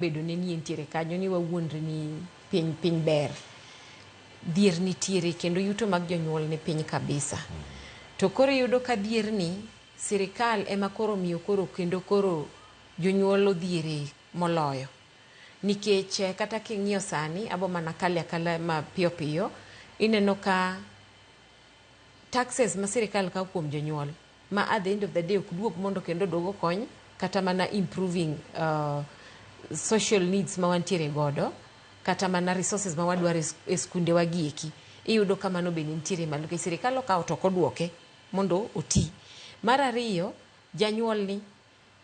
Bedo ne ni entiere kanyo ni wawuondre ni piny piny ber. Dhier nitiere kendo yuto mag jonyuol ni piny kabisa. To koro iyudo ka dhier ni sirikal ema koro miyo koro kendo koro jonyuol odhiere moloyo. Nikech kata king'iyo sani abo mana kale akala mapiyo piyo, ineno ka taxes ma sirikal kawo kuom jonyuol ma at the end of the day ok duog mondo kendo oduog okony kata mana improving social needs ma wantiere godo kata mana resources ma wadwaro e skundewa gi eki iyudo ka mano bende nitiere malo nikech sirikal okawo to ok oduoke mondo oti. Mar ariyo, janyuol ni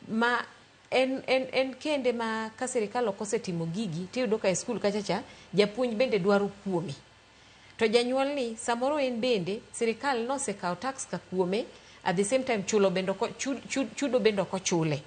ma en, en, en kende ma ka sirikal ok osetimo gigi tiyudo ka e skul kacha cha japuonj bende dwaro kuome. To janyuol ni samoro en bende sirikal nosekawo tax ka kuome at the same time chulo bende ok chudo bende ok ochule.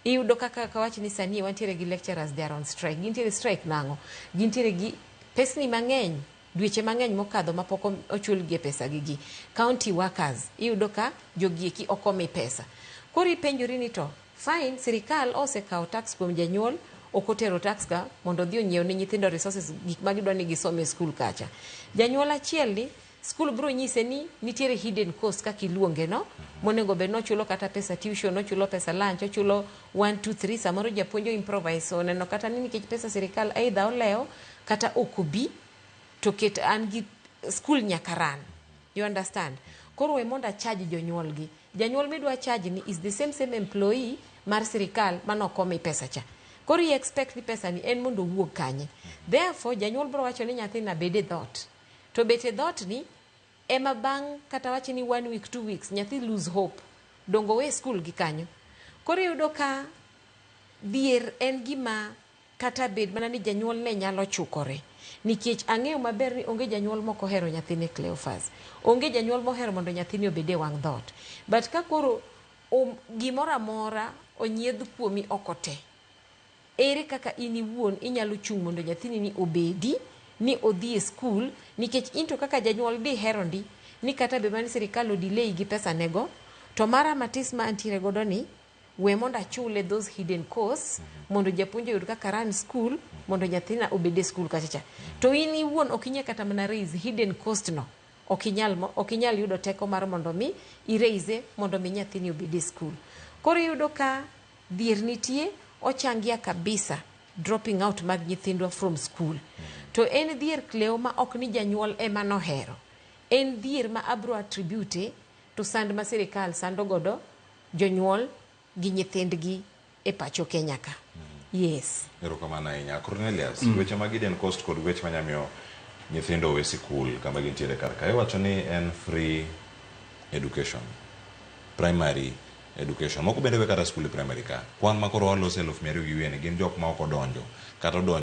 Iyudo kaka kawach ni sani wantiere gi lecturers, they are on strike. Gintiere strike nang'o? Gintiere gi pesni mang'eny dweche mang'eny mokadho mapok ochulgi e pesa gi gi. County workers iyudo ka jogi eki ok omi pesa. Koro ipenjori ni to fine sirikal osekawo tax kuom janyuol ok otero tax ka mondo odhi onyiew ne nyithindo resources gik ma gidwa ni gisom e skul kacha. Janyuol achiel ni skul biro nyise ni nitiere hidden cost kaka iluonge no monego bed ni ochulo kata pesa tuition, ochulo pesa lunch, ochulo 1 2 3 samoro japuonj o improvise oneno kata ni nikech pesa sirikal either olewo kata ok obi to ket an gi skul nyaka run. You understand? Koro we mondo acharge jonyuol gi. Janyuol midwa charge ni is the same same employee mar sirikal mane ok omi pesa cha. Koro i expect ni pesa ni en mondo owuog kanye. Therefore janyuol biro wacho ni nyathina bed e dhot. To bet e dhot ni ema bang' kata wach ni one week, 2 weeks nyathi lose hope. Dongo we skul gi kanyo. Koro iyudo ka dhier en gima kata bed mana ni janyuol ne nyalo chukore nikech ang'eyo maber ni onge janyuol mok ohero nyathine Cleophas. Onge janyuol mohero mondo nyathine obed e wang' dhoot. But ka koro gimoro amora onyiedh kuomi oko te, ere kaka in iwuon inyalo chung' mondo nyathini ni obedi ni odhi e skul nikech in to kaka janyuol dihero ndi ni kata bed mana ni sirikal o delay gi pesa nego to mara matis ma antiere godo ni we mondo achule those hidden costs mondo japuonj oyud kaka run school mondo nyathina obed e skul kacha cha. To in iwuon ok inyal kata mana raise hidden cost no. Ok inyal, ok inyal yudo teko mar mondo mi i raise mondo mi nyathini obed e skul. Koro iyudo ka dhier nitie ochangia kabisa dropping out mag nyithindwa from school. To en dhier Cleo ma ok ni janyuol ema nohero. En dhier ma abro attribute to sand ma sirikal sando godo jonyuol gi nyithindgi e pacho Kenya ka. Yes. Erokamano ahinya. Cornelius, weche mag hidden cost kod weche manyamiyo nyithindo owe sikul kama gintiere kar ka. Iwacho ni en free education, primary education. Moko bende we kata skul e primary ka. Kwan ma koro waloso 200,000 gi wiye ni gin jok ma ok odonjo kata odonjo.